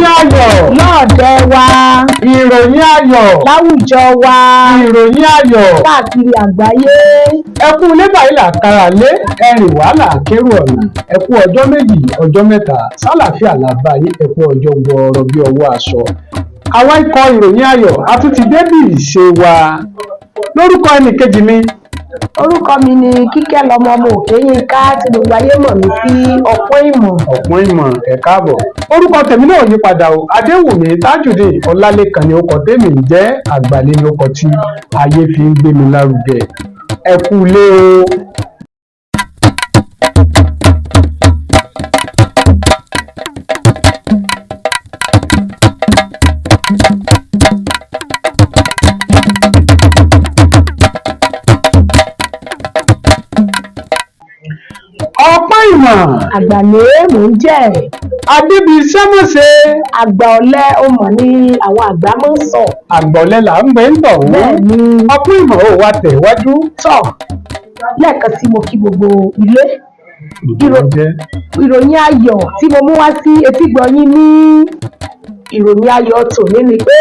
Ìròyìn ayọ̀ Lọ́ọ̀dẹ wa. Ìròyìn ayọ̀ Láwùjọ wa. Ìròyìn ayọ̀ Káàkiri àgbáyé. Ẹkú lébà ìlà kára lé ẹrìn wàhálà kérò ọ̀nà. Ẹkú ọjọ́ 2, ọjọ́ 3, sálàáfíà làbá yín. Ẹkú ọjọ́ gbọọrọ bí ọwọ́ aṣọ. Àwa ikọ̀ ìròyìn ayọ̀ a tún ti débì ìṣe wa. Lórúkọ ẹnìkejì mi. Orúkọ mi ni Kíkẹ́ lọmọ ọmọ Òkèyínká, tí gbogbo ayé mọ̀ mí sí Ọpọ́n Ìmọ̀. Ọ̀pọ̀n Ìmọ̀, ẹ̀ káàbọ̀. Orúkọ tèmi náà yí padà o, Adéwùmí Tajudeen Ọlálékan ni orúkọ tèmi ń jẹ́. Àgbàlẹ́ ni orúkọ tí ayé fi ń gbé mi lárugẹ. Ẹ kú ilé o. Ọpọ́n Ìmọ̀. Àgbàlẹ́ mò ń jẹ́. Adébísẹ́ mọ̀ṣẹ́. Àgbà ọ̀lẹ ó mọ̀ ní àwọn àgbà máa ń sọ. Àgbọ̀lẹ̀ là ń gbé ń tọ̀ wọ́n. Bẹ́ẹ̀ ni. Ọpọ́n Ìmọ̀ ò wá tẹ̀ wájú. Tọ̀ lẹ́ẹ̀kan sí, mo kí gbogbo ilé. Ìròyìn ayọ̀ tí mo mú wá sí etígbọ̀ọ́ yín ní ìròyìn ayọ̀ tòní ni pé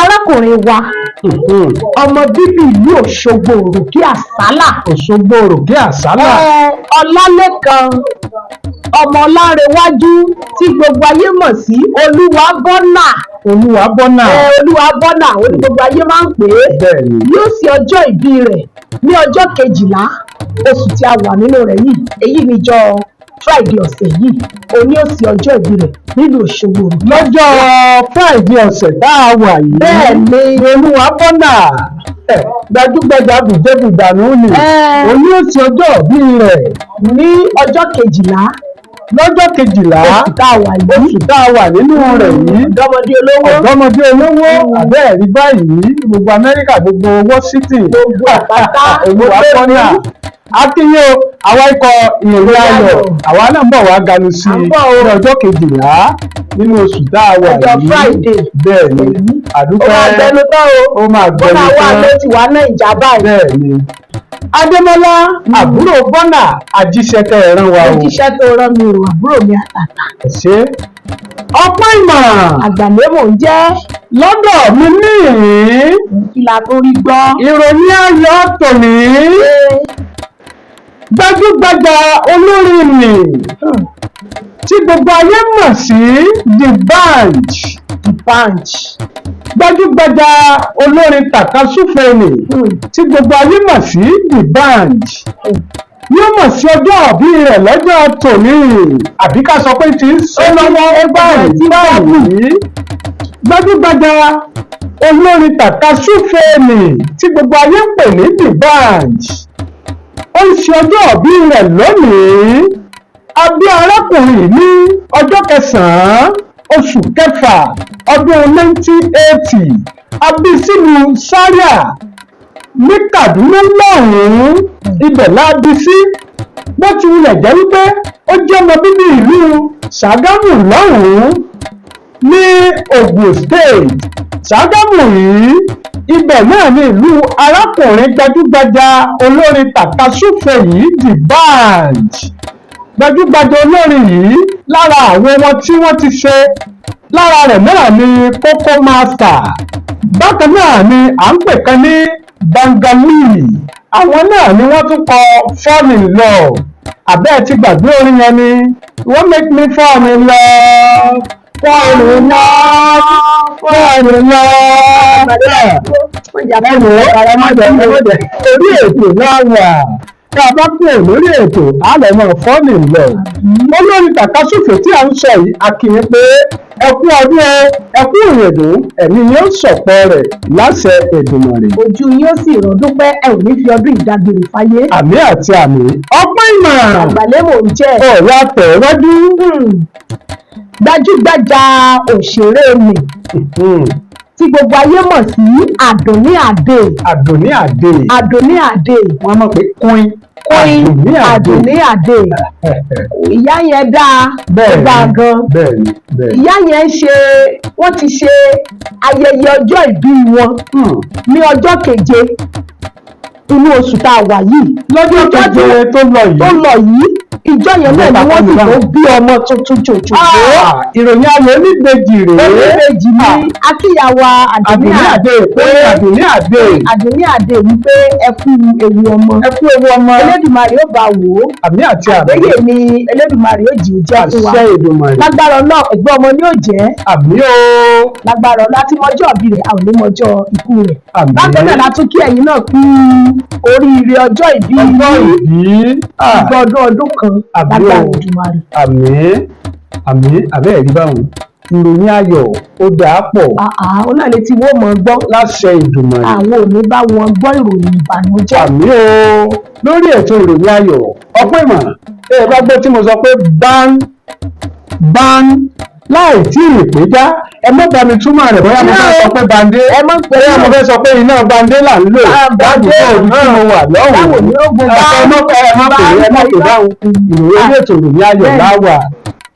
arákùnrin wa, ọmọ bíbí ìlú Òṣogbo, Òròkè Àsálà. Òṣogbo, Òròkè Àsálà. Ọlálékan ọmọ Ọlárewájú, tí gbogbo ayé mọ̀ sí Olúwabọ́nà. Olúwabọ́nà. Olúwabọ́nà, ó ní gbogbo ayé máa ń pè é. Bẹ́ẹ̀ni. Yóò ṣe ọjọ́ ìbí rẹ̀ ní ọjọ́ 12 oṣù tí a wà nínú rẹ̀ yìí. Èyí níjọ́ Friday ọ̀sẹ̀ yìí, òní ó ṣe ọjọ́ ìbí rẹ̀ nílùú Òṣogbo. Lọ́jọ́ Friday ọ̀sẹ̀ tá a wà yìí. Bẹ́ẹ̀ni. Olúwabọ́nà, gbajúgbajà bùjẹ́bùdànù ni. Òní ó ṣe ọjọ́ ìbí rẹ̀ ní ọjọ́ 12. Lọ́jọ́ 12 oṣù tá a wà yìí. Oṣù tá a wà nínú rẹ̀ yìí. Ọ̀dọ́mọdé olówó. Ọ̀dọ́mọdé olówó, àbẹ́ẹ̀rí báyìí, gbogbo Amẹ́ríkà, gbogbo Washington, gbogbo àpáta. Olúwabọ́nà, akínyó. Àwa ikọ̀ ìròyìn ayọ̀, àwa náà ń bọ̀ wá ganu sí i À ń bọ̀ o. ní ọjọ́ 12 nínú oṣù tá a wà Ọjọ́ yìí. Friday. Bẹ́ẹ̀ ni, àdúpẹ́. Ó máa gbẹnu tán o. Ó máa Ó gbẹnu máa wá tán. ló ti wá Nàìjà báyìí. Bẹ́ẹ̀ ni, Adémọ́lá àbúrò Bọ́nà, àjíṣẹ́tẹ̀ ẹ̀ràn wa o. Òjíṣẹ́ tó rán mi o, àbúrò mi àtàtà. Ṣe Ọpọ́n Ìmọ̀. Àgbàlẹ́ mò ń jẹ́. Lọ́dọ̀ mi níhìn-ín. Kí la tó rí gbọ́? Ìròyìn ayọ̀ tòní, gbajúgbajà olórin nì tí gbogbo ayé mọ̀ sí D'banj. D'banj. Gbajúgbajà olórin tàkasúfèé nì tí gbogbo ayé mọ̀ sí D'banj yóò mọ̀ sí ọjọ́ ìbí rẹ̀ lọ́jọ́ tòní, àbí ká sọ pé tí ń ṣe lọ́wọ́ báyìí báyìí. Gbajúgbajà olórin tàkasúfèé nì tí gbogbo ayé ń pè ní D'banj, ó ń ṣe ọjọ́ ìbí rẹ̀ lónìí. A bí arákùnrin ní ọjọ́ 9 oṣù kẹfà ọdún 1980. A bí sílùú Zaria ní Kaduna lọ́hùn-ún, ibẹ̀ la bí sí. Bó ti wulẹ̀ jẹ́ wípé ó jẹ́ ọmọ bíbí ìlú Ṣàgámù lọ́hùn-ún ní Ogun State. Ṣàgámù yìí, ibẹ̀ náà ní ìlú arákùnrin gbajúgbajà olórin tàkasúfèé yìí, D'banj. Gbajúgbajà olórin yìí, lára àwọn ọmọ tí wọ́n ti ṣe lára rẹ̀ náà ni Koko Master. Bákan náà ni à ń pè kan ní Bangali. Àwọn náà ni wọ́n tún kọ Fall in Love. Àbẹ́ ti gbàgbé orin yẹn ni, "Wọ́n make me fall in love, fall in love, fall in love." Ẹ wò ó, ẹ má jẹ, ẹ má jẹ. Orí ètò náà wà. Tá a bá kúrò lórí ètò, á lọ mọ fall in love. Olórin tàkasúfèé tí à ń sọ yìí, a kì í pé ẹ kú ọdún o, ẹ kú ìrìndùn, ẹ̀mí yóò sọ̀pọ̀ rẹ̀ láṣẹ Èdùmàrè. Ojú yóò sì rọ́dún pẹ́, ẹ ò ní fi ọdún ìdágbére fáyé. Àmì àti àmì. Ọpọ́n Ìmọ̀. Àgbàlẹ́ mò ń jẹ́. Ọ̀rọ̀ àtẹ̀wájú. Gbajúgbajà òṣèré nì tí gbogbo ayé mọ̀ sí Àdùnní Adé. Àdùnní Adé. Àdùnní Adé. Wọ́n mọ̀ pé Queen. Queen. Àdùnní Adé. Àdùnní Adé. Ìyá yẹn dáa, ó dáa gan. bẹ́ẹ̀ni bẹ́ẹ̀ni. Ìyá yẹn ń ṣe, wọ́n ti ṣe ayẹyẹ ọjọ́ ìbí wọn ní ọjọ́ 7. inú oṣù tá a wà yìí, Lọ́jọ́ Ìjọ keje tó lọ tó yìí. lọ yìí, ìjọ yẹn náà ni wọ́n sì tó bí ọmọ tuntun jòjòló. Ah, ìròyìn ayọ̀ oníbejì rèé. Oníbejì ni akíyàwó Àdùnní Àdùnní Àdè pé Àdùnní Àdè. Àdùnní Àdè wípé ẹ kú ewu ọmọ. Ẹ kú ewu ọmọ. Elédùmarè ó bá wò ó. Àmì àti àmì. Àgbéyè ni Elédùmarè ó jì ó jẹ́ fún wa. Àṣẹ Èdùmàrè. Lágbára Ọlọ́run, ẹ̀gbọ́n ọmọ ni ó jẹ́. Àmì o. Lágbára Ọlọ́run, láti mọjọ́ ìbí rẹ̀, a ò ní mọjọ́ ikú rẹ̀. Àmín. Bákan náà la tún kí ẹ̀yin náà kú oríire ọjọ́ ìbí Ọjọ́ yìí. ìbí. Ah, Ìgbà ọdún ọdún kan Àmín o. lágbára Èdùmàrè. Àmì àmì àbẹ́ ẹ̀rí báwọn. Ìròyìn ayọ̀ ó dáa pọ̀. Àà, ó náà létí wọ́n mọ̀ gbọ́. Láṣẹ Èdùmàrè. Àwọn ò ní bá wọn gbọ́ ìròyìn ìbànújẹ́. Àmì o. Lórí ètò ìròyìn ayọ̀, ọpẹ́ ìmọ̀ ẹ bá gbọ́ tí mo sọ pé bán bán láì tí ì pé já, ẹ má bá mi túmọ̀ rẹ̀ bóyá mo fẹ́ sọ pé bande, Ẹ má pè bóyá mo fẹ́ sọ pé iná bande là ń lò Ah, bande. ládùúgbò ibi tí mo wà Báwo lọ́hùn-ún. ni ó gun Ẹ má pè é, ẹ má pè báwọn. Ìròyìn orí ètò ìròyìn ayọ̀ Bẹ́ẹ̀ni. láwà.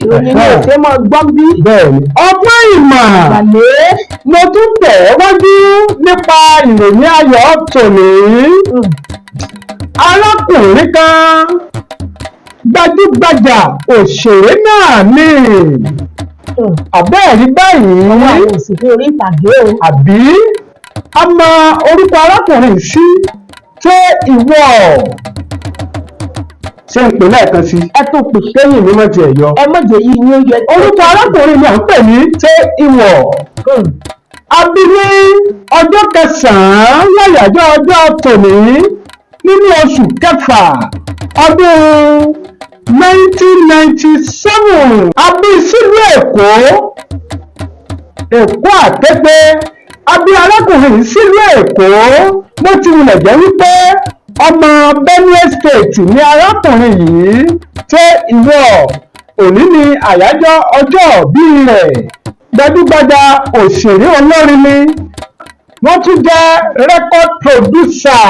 Ìròyìn náà ṣe mọ́ gbọ́n bí. Bẹ́ẹ̀ ni, ọgbọ́n ìmọ̀ Gbàlẹ́. mo tún tẹ̀ ẹ́ wájú nípa ìròyìn ayọ̀ tòní. Arákùnrin kan, gbajúgbajà òṣèré náà ni, àbẹ́ẹ̀rí báyìí. Àwọn òṣèré orí ìtàgé o. Àbí a mọ orúkọ arákùnrin sí ṣé ìwọ ṣé ń pè lẹ́ẹ̀kan sí? Ẹ tó pè. Kéyìn mímọ́ tiẹ̀ yọ. Ẹ má jẹ́ yí ni ó yẹ. Orúkọ arákùnrin ni à ń pè ní ṣé ìwọ. A bí ní ọjọ́ kẹsàn-án láyàjọ́ ọjọ́ tòní nínú oṣù kẹfà ọdún 1997. A bí sílùú Èkó, Èkó Àtẹ́gbẹ́. A bí arákùnrin yìí sílùú Èkó, bó ti wulẹ̀ jẹ́ wípé ọmọ Benue State ni arákùnrin yìí. Ṣé ìwọ òní ni àyájọ́ ọjọ́ ìbí rẹ̀. Gbajúgbajà òṣèré olórin ni wọ́n tún jẹ́ record producer.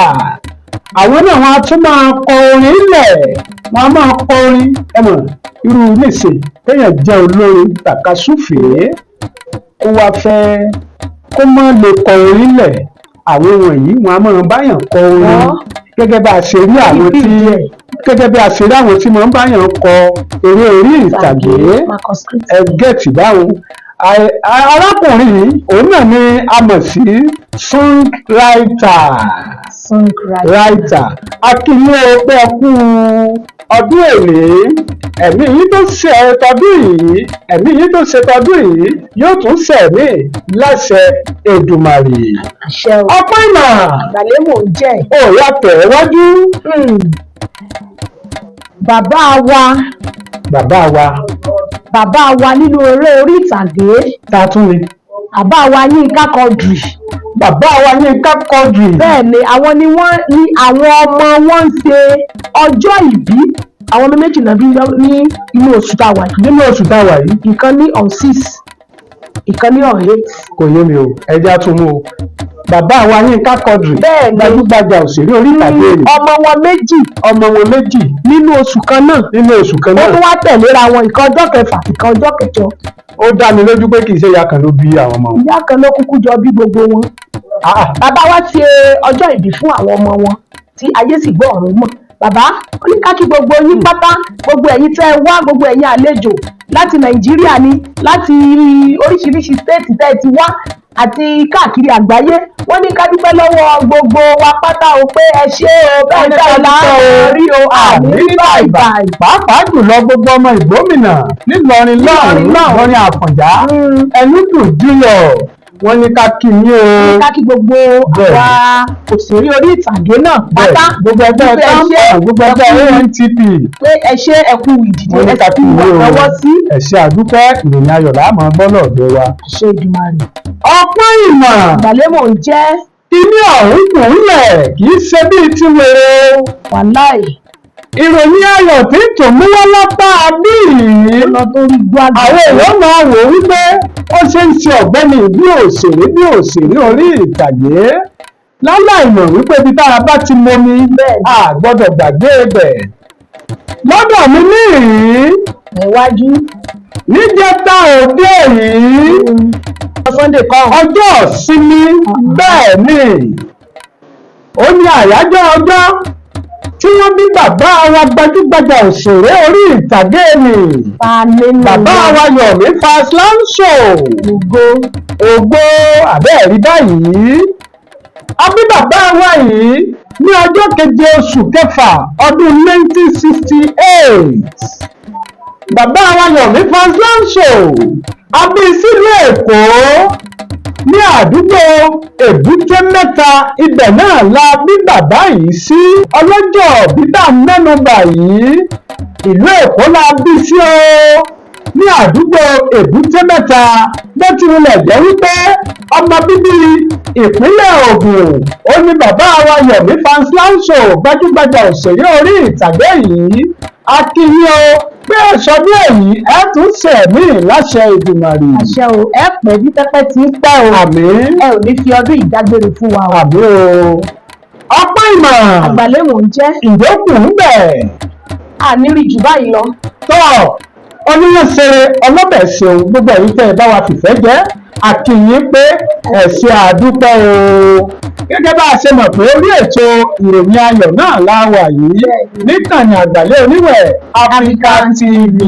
Àwọn náà wọ́n á tún máa kọ orin lẹ̀, wọ́n á máa kọ orin. Ẹ mọ̀ irú níṣe téèyàn jẹ́ olórin tàkasúfèé kó wá fẹ́ kó má lè kọ orin lẹ̀, àwọn wọ̀nyí wọ́n á máa báyàn kọ orin. Wọ́n. Gẹ́gẹ́ bá a ṣe rí àwọn tí gẹ́gẹ́ bí a ṣe rí àwọn tí wọ́n ń báyàn kọ eré orí ìtàgé. Marcus Christie. Ẹ gẹ̀ẹ́tì báwọn. Arákùnrin yìí, òun náà ni a mọ̀ sí songwriter. Songwriter. Writer. Akínyìn pé kú ọdún èlé, ẹ̀mí yìí tó ṣe tọdún yìí, ẹ̀mí yìí tó ṣe tọdún yìí yóò tún ṣẹ̀mí láṣẹ Èdùmàrè. Àṣẹ o. Ọpẹ́ ìmọ̀. Àgbàlẹ́ mò ń jẹ́. Ó yá, tẹ̀ wájú. Bàbá wa. Bàbá wa. Bàbá wa nínú eré orí ìtàgé. Ta tún ni? Bàbá wa Yínká Quadri. Bàbá wa Yínká Quadri. Bẹ́ẹ̀ ni, àwọn ni wọ́n ní àwọn ọmọ wọn ń ṣe ọjọ́ ìbí. Àwọn ọmọ méjì náà bí ní inú oṣù tá a wà yìí. Nínú oṣù tá a wà yìí. Ìkan ní on 6, ìkan ní on 8. Kò yé mi o, ẹja tún mú o. Bàbá wa Yínká Quadri. Bẹ́ẹ̀ ni. Gbajúgbajà òṣèré orí ìtàgé rẹ̀. Ọmọ wọn méjì. Ọmọ wọn méjì. Nínú oṣù kan náà. Nínú oṣù kan Ó náà. tún wá tẹ̀léra wọn, ìkan ọjọ́ kẹfà, ìkan ọjọ́ kẹjọ. Ó dá mi lójú pé kì í ṣe ìyá kan ló bí àwọn ọmọ wọn. Ìyá kan ló kúkú jọ bí gbogbo wọn. Ah, Bàbá wa ṣe ọjọ́ ìbí fún àwọn ọmọ wọn tí ayé sì gbọ́ ọ̀run mọ̀. Bàbá ó ní ká kí gbogbo yín pátá, gbogbo ẹ̀yin tẹ́ ẹ wá, gbogbo ẹ̀yin àlejò láti Nàìjíríà ni, láti oríṣiríṣi state tẹ́ ẹ ti wá àti káàkiri àgbáyé. Wọ́n ní ká dúpẹ́ lọ́wọ́ gbogbo wa pátá o, pé ẹ ṣé o, bẹ́ẹ̀ bẹ́ẹ̀ là á rí o, àmì báyìí báyìí. Pàápàá jùlọ gbogbo ọmọ Ìgbómìnà nílọrin lọ́rùn, Ìlọrin Àfọ̀njá, ẹnu dùn jùlọ. Wọ́n ní ká kí yín o. Ká kí gbogbo àwa òṣèré orí ìtàgé náà pátá. Gbogbo ẹgbẹ́ Wípé ẹ ṣé, TAMPAN, gbogbo ẹgbẹ́ ANTP. Pé ẹ ṣé, ẹ kú ìdìde, Wọ́n ní ẹ ká sì kí kú yín o. àtọwọ́ sí. Ẹ ṣé àdúpẹ́, ìròyìn ayọ̀ la máa gbọ́ lọ́dọ̀ wa. Ṣe Èdùmàrè. Ọpẹ́ ìmọ̀. Ìgbàlẹ́ mò ń jẹ́. Kíní ọ̀hún kò ń lẹ̀, kì í ṣe bíi ti wèrè o. Wàláì. Ìròyìn ayọ̀ tí tò mú wá lápá bíi Lọ tó rí gbọ́ àgbà. Àwọn èèyàn máa wò wípé ó ṣe ń ṣe ọ̀gbẹ́ni bí òṣèré orí ìtàgé láláì mọ̀ wípé ibi tá a bá ti mọmi, a gbọ́dọ̀ gbàgbé ibẹ̀. Lọ́dọ̀ mi níhìn-ín, Iwájú. níjẹta òde yìí, Sunday kọ́. ọjọ́ ìsinmi, bẹ́ẹ̀ ni. Ó ní àyájọ́ ọjọ́ tí wọ́n bí bàbá wa gbajúgbajà òṣèré orí ìtàgé ni, Ta nínú bàbá wa Yomi Fash-Lanso. Ògo. Ògo àbẹ́ẹ̀rí báyìí. A bí bàbá wa yìí ní ọjọ́ 7 oṣù kẹfà ọdún 1968. Bàbá wa Yomi Fash-Lanso, a bí sílùú Èkó ní àdúgbò Èbúté Mẹ́ta. Ibẹ̀ náà la bí bàbá yìí sí. Ọlọ́jọ́ bíbá mẹ́nubà yìí, ìlú Èkó la bí sí o, ní àdúgbò Èbúté Mẹ́ta. Bó ti wulẹ̀ jẹ́ wípé ọmọ bíbí ìpínlẹ̀ Ògùn ó ní bàbá wa Yomi Fash-Lanso, gbajúgbajà òṣèré orí ìtàgé yìí. A kí yín o pé ẹ̀sọ́ bí èyí ẹ̀ tún sẹ̀mí láṣẹ Èdùmàrè. Àṣẹ o, ẹ pẹ́ bí pẹ́pẹ́ ti ń pẹ́ o. Àmín. Ẹ ò ní fi ọdún ìdágbére fún wa o. Àmín o. Ọpẹ́ ìmọ̀. Àgbàlẹ́wọ̀n ń jẹ́. Ìdókùn ń bẹ̀. Àníri jù báyìí lọ. Tọ́ oníyànṣe ọlọ́bẹ̀ ṣeun, gbogbo ẹ̀yin tẹ́ ẹ bá wa fìfẹ́ jẹ́, a kí yín pé ẹ ṣé, àdúpẹ́ o. Gẹ́gẹ́ bá a ṣe mọ̀ pé orí ètò Ìròyìn Ayọ̀ náà la wà yìí níkànnì Àgbàlẹ̀ Oníwẹ̀ Africa TV.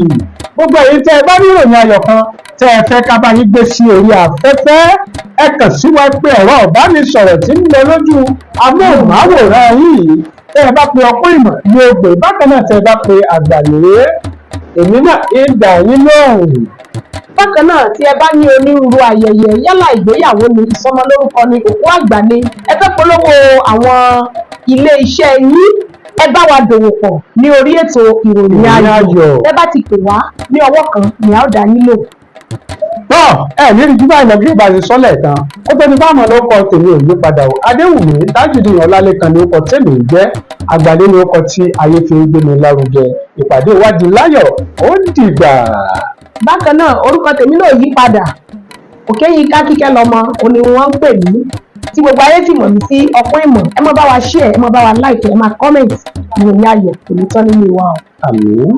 Gbogbo ẹ̀yin tẹ́ ẹ bá ní ìròyìn ayọ̀ kan tẹ́ ẹ fẹ́ ká bá yín gbé sí orí afẹ́fẹ́, ẹ kàn sí wa pé ẹ̀rọ ìbánisọ̀rọ̀ tí ń lọ lójú amóhùnmáwòrán yìí. Tẹ́ ẹ bá pe Ọpọ́n Ìmọ̀ ní ogbè, bákan náà tẹ́ ẹ bá pe Àgbàlẹ́, èmi náà ń dà yín lóhùn. Bákan náà, tí ẹ bá ní onírúurú ayẹyẹ, yálà ìgbéyàwó ni, ìsọmọlórúkọ ni, òkú àgbà ni, ẹ fẹ́ polówó àwọn ilé iṣẹ́ yín, ẹ bá wa dòwò pọ̀ ní orí ètò Ìròyìn Ìròyìn Ayọ̀. Ayọ̀. Ẹ bá ti pè wá, ní ọwọ́ kan ní a ó dá yín lò. Tọ́ ẹ ní rí júbà ìlọ gíga ṣe sọ́lẹ̀ tán ó tó ní báwọn. Ló kọ tèmi ò yí padà o. Adéwùmí Tájùdín Ọlálẹ́kan ní orúkọ tèmi ń jẹ́. Àgbàlẹ́ ní orúkọ tí ayé fi ń gbé mi lárugẹ. Ìpàdé ìwádìí láyọ̀, ó dìgbà. Bákan náà, orúkọ tèmi náà yí padà. Òkèyínká Kíkẹ́ lọmọ òní wọ́n ń pè mí, tí gbogbo ayé sì mọ̀ mí sí Ọpọ́n Ìmọ̀. Ẹ má bá wa share, ẹ má bá wa like, ẹ má comment. Ìròyìn ayọ̀ kò ní tán nínú wa o. Àmín.